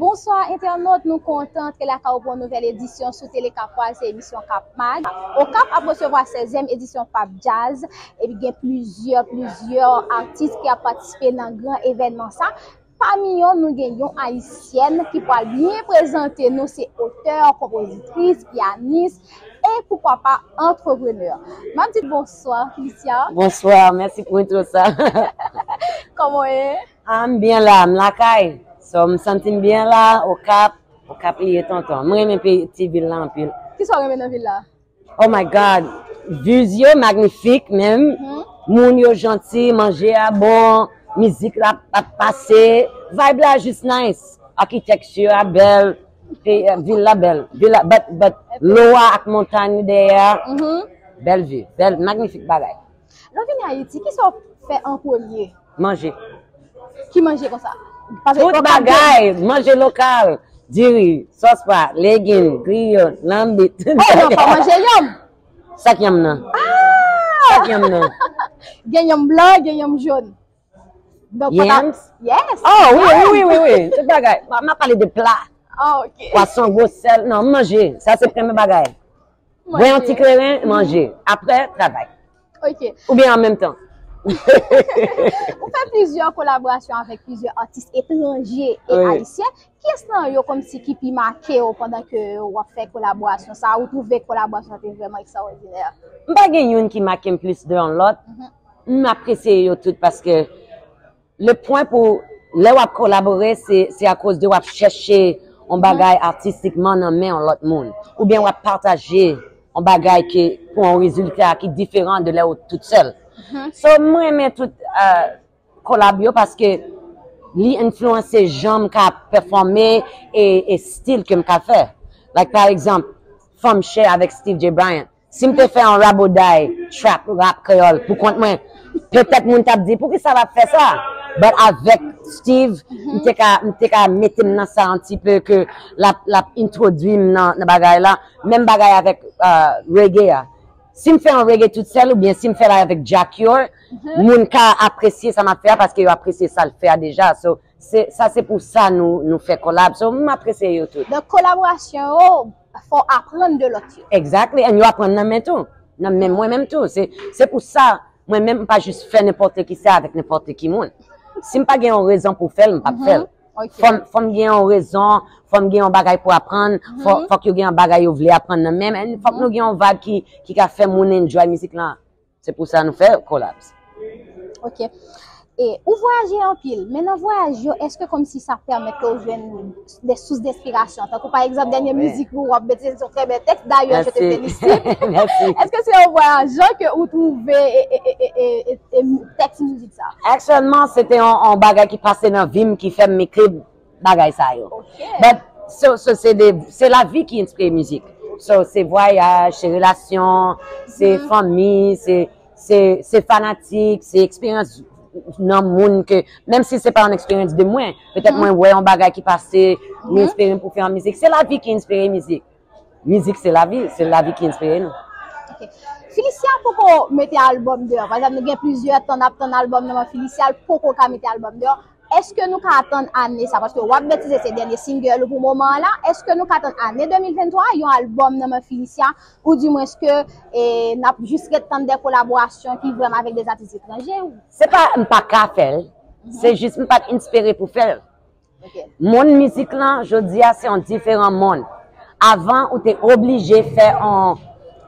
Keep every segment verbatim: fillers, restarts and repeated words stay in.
Bonswa entènot, nou kontan antre lakay ou pou yon nouvèl edisyon sou Tele Kapwaz, se emisyon Kap Mag. Okap ap resevwa sèzyèm edisyon Pap Djaz, epi gen plizyè, plizyè atis ki ap patisipe nan gran evènman sa. Pami yo, nou gen yon ayisyèn ki pral byen prezante nou, se otè, konpozitris, pyanis, e poukwa pa antreprenè. M ap di bonswa, Felicia. Bonswa, mèsi pou entwo sa. Kòman w ye? Ah, m byen la, m lakay. So, m santi m byen la, Okap, Okap li ye tonton. M renmen peyi, ti vil la anpil. Kisa w renmen nan vil la? Oh my God, views yo magnifik menm. Moun yo janti, manje a bon, mizik la ap pase, vibe la jis nice. Akitèkti a bèl, peyi, vil la bèl. Vil la, but, but, lwa ak montany dèyè a, bèl vi, bèl, magnifik bagay. Lè w vini Ayiti, kisa w fè an premye? Manje. Ki manje konsa? Tout bagay, manje lokal, diri, sòs pwa, legim, griyo, lanbit. Oh non, pa manje yanm. Sa k yanm nan? Ah! Sa k yanm nan? Gen yanm blan, gen yanm jòn. Donk, pa ta- Yams? Yes. Oh, wi, wi, wi, wi, wi. Tout bagay. M ap pale de pla. Ah, ok. Pwason, gwo sèl. Non, manje. Sa se premye bagay. Bwè yon ti kleren, manje. Apre, travay. Ok. Oubyen an menm tan. Ou fè plizyè kolaborasyon avèk plizyè atis etranje e ayisyen. Kiyès nan yo kòmsi ki pi make w pandan ke w ap fè kolaborasyon sa a? Ou twouve kolaborasyon sa te vrèman ekstraòdinè? M pa gen youn ki make m plis de yon lòt. M apresye yo tout paske le pwen pou lè w ap kolabore, se, se akoz de w ap chèche yon bagay atistikman nan men yon lòt moun. Oubyen w ap pataje yon bagay ke, pou yon rezilta ki diferan de lè w tout sèl. So, mwen renmen tout, euh, kolab yo paske li enfliyanse jan m ka pèfòme e, e stil ke m ka fè. Like, pa egzanp, Fanm Chè avèk Steve J. Bryant. Si m te fè yon raboday, trap, rap kreyòl pou kont mwen, petèt moun t ap di, "Poukisa l ap fè sa?" But avèk Steve, m te ka, m te ka mete m nan sa yon ti pe ke l ap, l ap entwodui m nan, nan bagay la. Menm bagay avèk, euh, reggae a. Si m fè yon reggae tout sèl oubyen si m fè l avèk Jah Cure, moun ka apresye sa m ap fè a paske yo apresye sa l fè a deja. So, se, sa se pou sa nou, nou fè kolab. So, m apresye yo tout. Donk, kolaborasyon yo, fò w aprann de lòt yo. Exactly, and yo aprann nan men tou. Nan men mwen menm tou. Se, se pou sa, mwen menm, m pa jis fè nenpòt ki sa avèk nenpòt ki moun. Si m pa gen yon rezon pou fè l, m p ap fè l. Ok. Fò m, fò m gen yon rezon, fò m gen yon bagay pou aprann, fò, fòk yo gen yon bagay yo vle aprann nan men m, and fòk nou gen yon vibe ki, ki ka fè moun enjoy mizik lan. Se pou sa nou fè kolab. Ok. E ou vwayaje anpil, men nan vwayaj yo, èske kòmsi sa pèmèt ke w jwenn de sous d'inspiration? Tankou pa egzanp, dènye mizik ou, W ap Betize, se yon trè bèl tèks. Dayè, je te félicite. Mèsi. Èske se an vwayajan ke ou twouve e, e, e, e, e, e tèks mizik sa? Aktyèlman, se te yon, yon bagay ki pase nan vi m ki fè m ekri bagay sa yo. Ok. But, so, so, se de, se lavi ki enspire mizik. So, se vwayaj, se relasyon, se fanmi, se, se, se fanatik, se eksperyans nan moun ke, menm si se pa yon eksperyans de mwen, petèt mwen wè yon bagay ki pase, li enspire m pou fè yon mizik. Se lavi ki enspire mizik. Mizik se lavi, se lavi ki enspire nou. Ok. Felicia poko mete albòm deyò. Pa egzanp, nou gen plizyè tan n ap tann albòm nan men Felicia, l poko ka mete albòm deyò. Èske nou ka atann ane sa? Paske W Ap Betize se dènye single ou pou moman an la. Èske nou ka atann ane de mil venntwa yon albòm nan men Felicia? Oudimwens ke, e, n ap jis ret tann de kolaborasyon ki vrèman avèk de atis etranje? Se pa m pa ka fè l. Se jis m pa t enspire pou fè l. Ok. Monn mizik lan, jodi a, se yon diferan monn. Avan, ou te oblije fè on,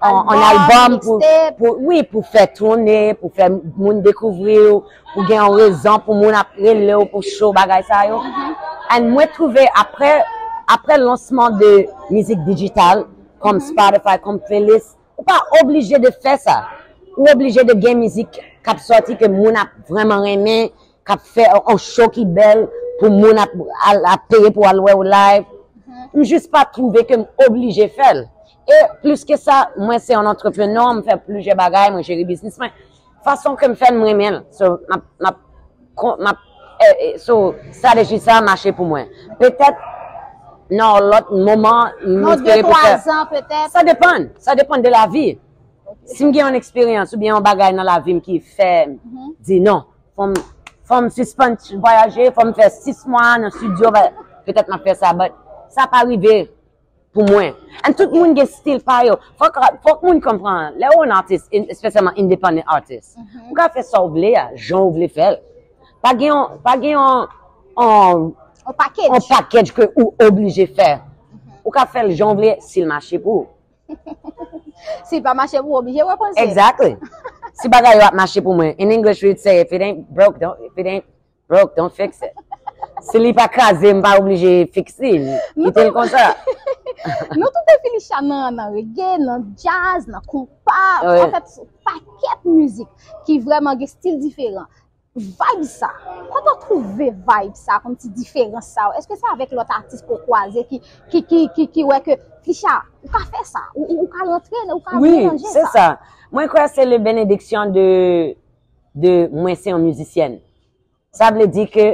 on, on albòm pou, pou, wi, pou fè tounen, pou fè moun dekouvri w, pou gen yon rezon pou moun ap rele w pou show, bagay sa yo. And mwen twouve apre, apre lansman de mizik dijital, kòm Spotify, kòm playlist, ou pa oblije de fè sa. Ou oblije de gen mizik k ap sòti ke moun ap vrèman renmen, k ap fè on show ki bèl pou moun ap, al, ap peye pou al wè w live. M jis pa twouve ke m oblije fè l. E plis ke sa, mwen se yon antreprenè, m fè plizyè bagay, mwen jere biznis mwen. Fason ke m fè l, m renmen l. So, m ap, m ap, kon-, m ap, eh, eh, so, estrateji sa mache pou mwen. Petèt, nan yon lòt moman, m espere pou fè. Nan de twa zan, petèt. Sa depann. Sa depann de lavi. Si m gen yon eksperyans oubyen yon bagay nan lavi m ki fè m di non, fò m, fò m sispann vwayaje, fò m fè sis mwa nan estidyo, ba-, petèt m ap fè sa, but sa pa rive pou mwen. And tout moun gen stil pa yo. Fòk, fòk moun konprann, lè w yon artist, in- espesyalman independent artist, ou ka fè sa w vle a, jan w vle fè l. Pa gen yon, pa gen yon, yon, On package. yon package ke ou oblije fè. Ou ka fè l jan w vle si l mache pou ou. Si l pa mache pou ou, oblije repanse. Exactly. Si bagay yo ap mache pou mwen, in English we would say, if it ain't broke, don't, if it ain't broke, don't fix it. Si li pa kraze, m pa oblije fiks li. Kite l konsa. Nou twouve Phylicia nan, nan reggae, nan jazz, nan konpa, Ouais. an fèt, sou pakèt mizik ki vrèman gen stil diferan. Vibe sa, kòman w twouve vibe sa, kòmsi diferans sa? Èske se avèk lòt atis ke w kwaze ki, ki, ki, ki, ki wè ke Phylicia, ou ka fè sa, ou, ou, ou ka rantre, ou ka Wi, melanje se sa? Sa. Mwen kwè se le benediksyon de, de mwen se yon mizisyèn. Sa vle di ke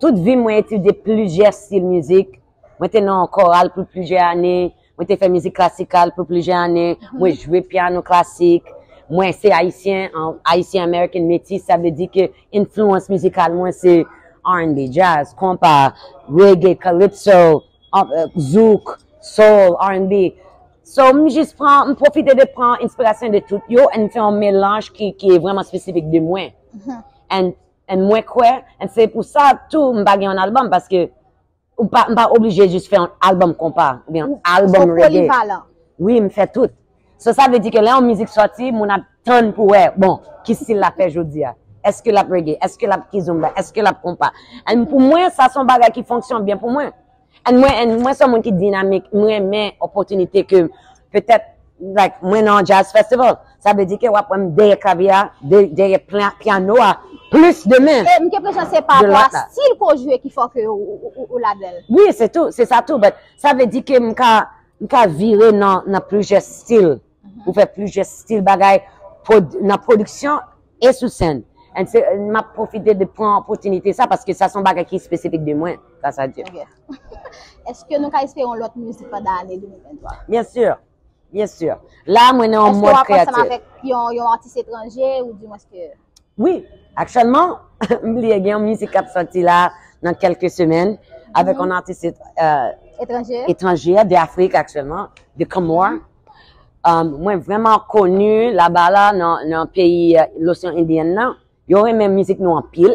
tout vi m mwen etidye plizyè stil mizik. Mwen te nan yon koral pou plizyè ane. Mwen te fè mizik klasikal pou plizyè ane. Mwen jwe pyano klasik. Mwen se ayisyen, an- ayisyen American metis. Sa vle di ke enfliyans mizikal mwen se R and B, jazz, konpa, reggae, calypso, an- euh, zouk, soul, R and B. So, m jis pran, m pwofite de pran enspirasyon de tout yo, and fè yon melanj ki, ki vrèman espesifik de mwen. And, and mwen kwè, and se pou sa tou, m pa gen yon album, paske ou pa, m pa oblije jis fè yon album konpa, oubyen yon Ou- ou album so reggae. Polivalan. Wi, m fè tout. So, sa vle di ke lè yon mizik sòti, moun ap tann pou wè, bon, ki stil l ap fè jodi a. Èske l ap reggae? Èske l ap kizomba? Èske l ap konpa? And pou mwen, sa se yon bagay ki fonksyone byen pou mwen. And mwen, and mwen se yon moun ki dinamik, mwen renmen opòtinite ke petèt, like, mwen nan jazz festival. Sa vle di ke w ap wè m dèyè klavye a, dè- dèyè pla- pyano a, plis demen. E m gen enpresyon se pa De rapò lòt a la. Stil ke w jwe ki fè ke ou, ou, ou, ou ladan l. Wi, se tou, se sa tou, but sa vle di ke m ka, m ka vire nan, nan plizyè stil, pou fè plizyè stil bagay prod- nan pwodiksyon e sou sèn. And se, m ap pwofite de pran opòtinite sa, paske sa se yon bagay ki espesifik de mwen, gras a Dye. Ok. Èske nou ka espere yon lòt mizik pandan ane de mil venntwa? Byen si, byen si. La, mwen nan yon Èske w mòd ap ansanm kreyatif. Avèk yon, yon atis etranje ou di mwen ke Wi, aktyèlman, m bliye gen yon mizik k ap sòti la nan kèlke semèn avèk yon atis euh, etranje? Etranje de Afrik aktyèlman, de Comores. Um, mwen vrèman koni laba la nan, nan peyi euh, Loseyan Endyen nan. Yo renmen mizik nou anpil.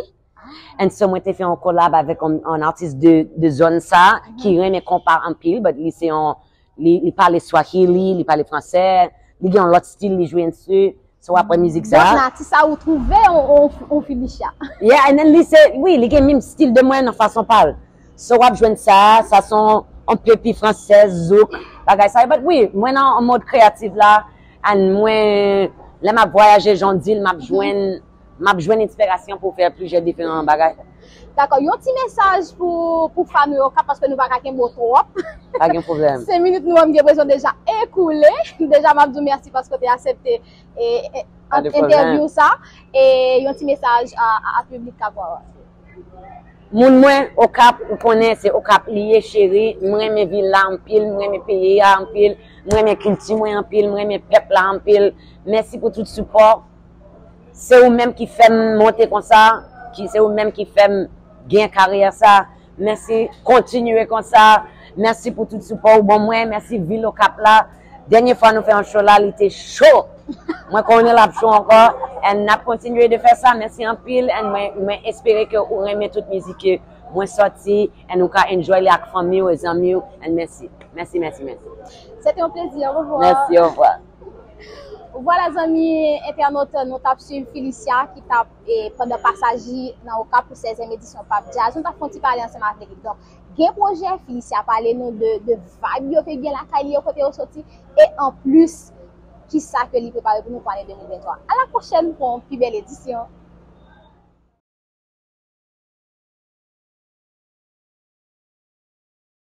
And so mwen te fè yon kolab avèk yon, yon atis de, de zòn sa ki renmen konpa anpil, but li se yon, li, li pale Swahili, li pale fransè, li gen yon lòt stil li jwe ansi. So w ap wè mizik sa. Donk nan atis sa ou twouve on, on, on Phylicia. Yeah, and then li se, wi, li gen menm stil de mwen nan fason pa l. So w ap jwenn sa, sa se yon, yon pepi fransèz, zouk, bagay sa yo. But wi, mwen nan yon mòd kreyatif la, and mwen, lè m ap vwayaje, jan w di l, m ap jwenn, m ap jwenn enspirasyon pou fè plizyè diferan bagay. Dakò, yon ti mesaj pou, pou fan nou yo Okap, paske nou pa ka kenbe w twòp. Pa gen pwoblèm. Senk minit nou an gen enpresyon deja ekoule. Deja m ap di w mèsi paske w te aksepte e, e, Pa de pwoblèm. Entèvyou sa. E yon ti mesaj a, a, a piblik Kapwa. Moun mwen, Okap, ou konnen se Okap li ye, cheri. Mwen renmen vil la anpil, mwen renmen peyi a anpil, mwen renmen kilti mwen anpil, mwen renmen pèp la anpil. Mèsi pou tout sipò. Se ou menm ki fè m monte konsa, ki se ou menm ki fè m gen karyè sa. Mèsi, kontinye konsa. Mèsi pou tout sipò ou ban mwen. Mèsi vil Okap la. Dènye fwa nou fè yon show la, li te cho. Mwen konnen l ap cho ankò. And n ap kontinye de fè sa. Mèsi anpil. And mwen, mwen espere ke ou renmen tout mizik ke mwen sòti. And ou ka enjoy li ak fanmi w e zanmi w. And mèsi. Mèsi, mèsi, mèsi. Se te yon plezi. Au revoir. Mèsi, au revoir. Vwala zanmi entènot, nou t ap swiv Phylicia ki t ap e, pandan pasaj li nan Okap pou sèzyèm edisyon Pap Jazz. Nou t ap fè yon ti pale ansanm avèk li. Donk, gen pwojè, Phylicia pale nou de, de vibe yo ke gen lakay li yo kote yo soti. E anplis, kisa ke li prepare pou nou pou ane de mil venntwa. A la pwochèn pou yon pi bèl edisyon.